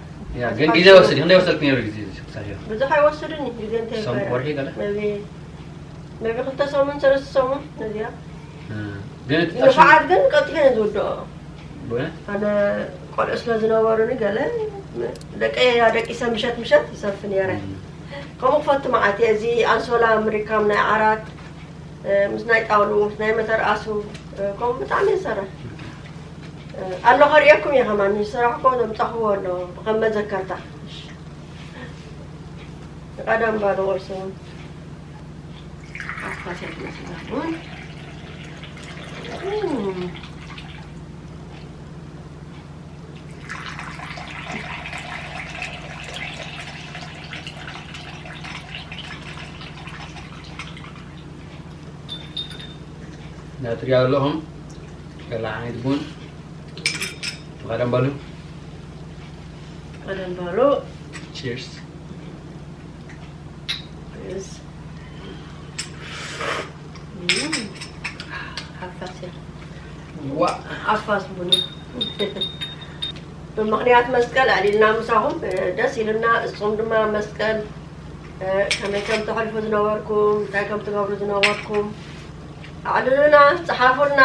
ያ ግን ግዜ ወስድ ክንደይ ወሰድክ ነይሩ ግዜ ሳዮ ብዙሕ ኣይወስድን እዩ ግዜ እንታይ ሰም ይባላል? ወርሒ ገለ maybe maybe ክልተ ሰሙን ሰለስተ ሰሙን ነዚኣ ግን እቲ ንፋዓት ግን ቀልጢፈ እየ ዝውድኦ። ብእውነት ኣነ ቆልዑ ስለ ዝነበሩኒ ገለ ደቀይ ኣደቂሰ ምሸት ምሸት ይሰፊ ነይረ። ከምኡ ክፈቱ መዓት እየ። እዚ ኣንሶላ ምሪካም ናይ ዓራት ምስ ናይ ጣውሉ ምስ ናይ መተርኣሱ ከምኡ ብጣዕሚ እየ ዝሰርሕ። ኣሎ ከርእየኩም እየ ከማን ዝሰራሕኮ ዘምፀኽዎ ኣሎ ከም መዘከርታ። ቀደም ባዶ ቁርሲ እውን ኣፋስያ ትመስል እውን ናትሪያ ኣለኹም ገለ ዓይነት ቡን ቀደም በሉ ቀደም በሉ ቺርስ ሓፋስ ዋ ሓፋስ ቡን ብምኽንያት መስቀል ኣዕሊልና ምሳኹም ደስ ኢሉና። እስኹም ድማ መስቀል ከመይ ከም ተሕልፉ ዝነበርኩም እንታይ ከም ትገብሩ ዝነበርኩም ኣዕልሉና፣ ጸሓፉልና።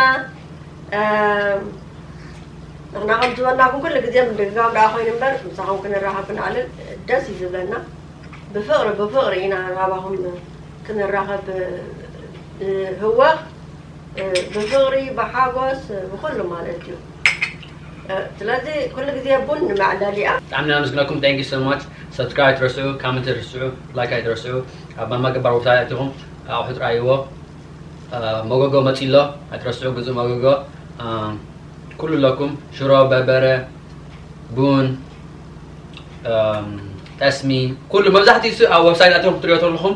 ንሕና ከም ዝበልናኩም ኩሉ ግዜ ምድግጋም ደኣ ኮይኑ እምበር ምሳኹም ክንራኸብ ክንኣልል ደስ እዩ ዝብለና። ብፍቕሪ ብፍቕሪ ኢና ናባኹም ክንራኸብ ብህወኽ ብፍቕሪ ብሓጎስ ብኩሉ ማለት እዩ። ስለዚ ኩሉ ግዜ ቡን ንመዕለሊኣ ብጣዕሚ ነመስግነኩም thank you so much subscribe ኣይትረስዑ comment ኣይትረስዑ like ኣይትረስዑ ኣብ ማማ ገባር website ኣቲኹም ኣቑሑ ጥራይዎ መጎጎ መፂሎ ኣይትረስዑ ግዙእ መጎጎ ኩሉ ኣለኩም ሽሮ በርበረ ቡን ጠስሚ ኩሉ መብዛሕትኡ ሱ ኣብ website ኣቲኹም ክትሪኦ ተለኹም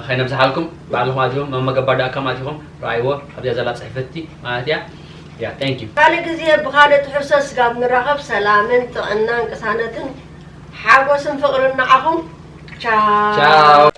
ከይነብዝሓልኩም ባዕልኹም ኣቲኹም መመገባ ዳካም ኣቲኹም ረኣይዎ ኣብዚኣ ዘላ ፅሕፈቲ ማለት እያ ያ thank you ካልእ ግዜ ብኻልእ ትሕዝቶ ስጋብ ንራኸብ ሰላምን ጥዕናን ቅሳነትን ሓጎስን ፍቕርን ንዓኹም ቻው ቻው